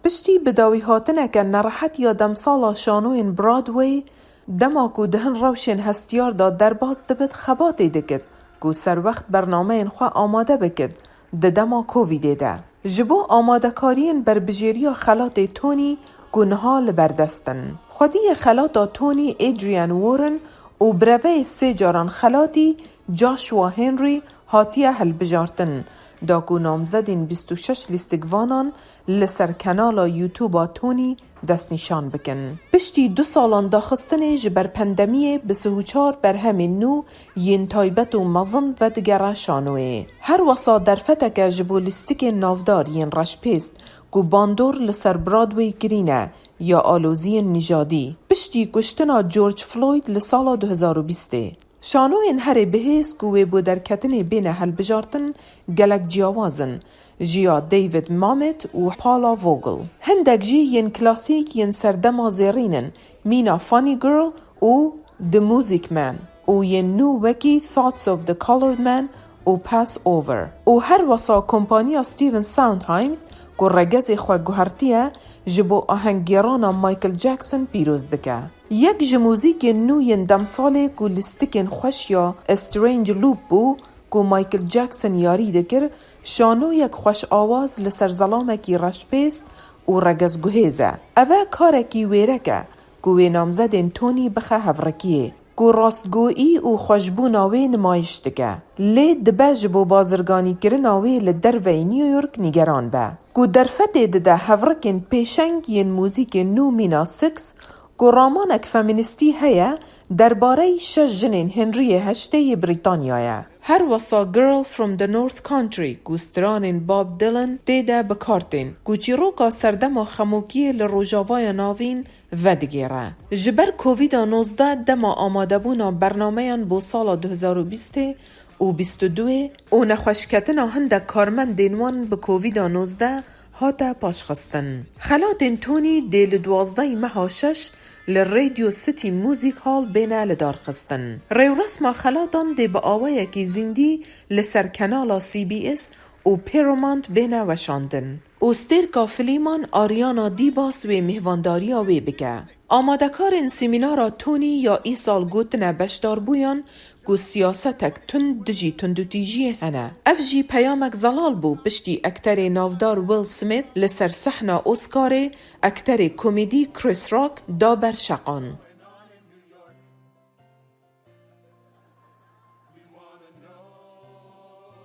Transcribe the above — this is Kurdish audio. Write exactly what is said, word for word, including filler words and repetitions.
Piştî bidawîhatineke nerehet ya demsala şanoyên Broadway, dema ku di hin rewşên hestiyar de derbas dibit, xebatê dikit ku serwext bernameyên xwe amade bikit di dema Covidê de. Ji bo amadekariyên berbijêriya xelatê Tony ku niha li ber dest in. Xwediyê xelata Tony, Adrian Warren, û bireveyê sê caran xelatî Joshua Henry hatiye hilbijartin, da ku namzedên bîst û şeş lîstikvanan li ser kanala YouTube a Tony destnîşan bikin. Piştî du salan daxistinê ji ber pandemiyê bi sih û çar berhemên nû yên taybet û mezin vedigere şanoyê. Her wesa derfeteke ji bo lîstikên navdar yên reşpêst ku bandor li ser Broadway kirîne ya aloziyên nijadî. Piştî kuştina George Floyd li sala du hezar û bîstê. Şanoyên herê bihêz ku wê bo derketinê bêne hilbijartin gelek ciyawaz in ji ya David Mamet û Paula Vogel. Hindek jî yên klasîk yên serdema zêrîn in, mîna Funny Girl û The Music Man, û yên nû wekî Thoughts of the Colored Man û Pass Over. Û her wesa kompaniya Stephen Sondheims ku regezê xwe guhertiye, ji bo ahenggêrana Michael Jackson pîroz dike. Yek ji muzîkên nû yên demsalê ku lîstikên xweş ya A Strange Loop bû, ku Michael Jackson yarî dikir, şanoyek xweş awaz li ser zelamekî reşpêst û regezguhêz e. Ev e karekî wêrek e ku wê namzedên Tony bixe hevrikiyê, ku rastgoyî û xweşbûna wê nimayiş dike. Lê dibe ji bo bazirganîkirina wê li derveyî New York nîgeran be. Ku derfetê dide hevrikên pêşeng yên muzîkê nû mîna Six, ku ramanek feministî heye derbarey şeş jinên Henriyê Heştê yê Brîtanya ye. Her wesa Girl from the North Country ku stranên Bob Dylan tê de bi kar tên, ku çîroka serdema xemokiyê li Rojavaya Navîn vedigêre. Ji ber Covid nozdeh dema amadebûna bernameyan bo sala du hezar û bîstê û bîst û duê û nexweşketina hindek karmendên wan bi Covid nozdeh hate paşxistin. Xelatên Tony dê li duwazdehê meha şeş li Radio City Music Hall bêne lidarxistin. Rêwresma xelatan dê bi awayekî zîndî li ser kanala C B S û Paramount bêne weşandin. Û stêrka filîman Ariana Dibas wê mêhvandariya wê bike. Amadekarên semînara Tony ya îsal gotine beşdarbûyan ku siyasetek tund dijî tundûtîjiyê hene. Ev jî peyamek zelal bû piştî ekterê navdar Will Smith li ser sehna Oscarê ekterê komedî Chris Rock da ber şeqan.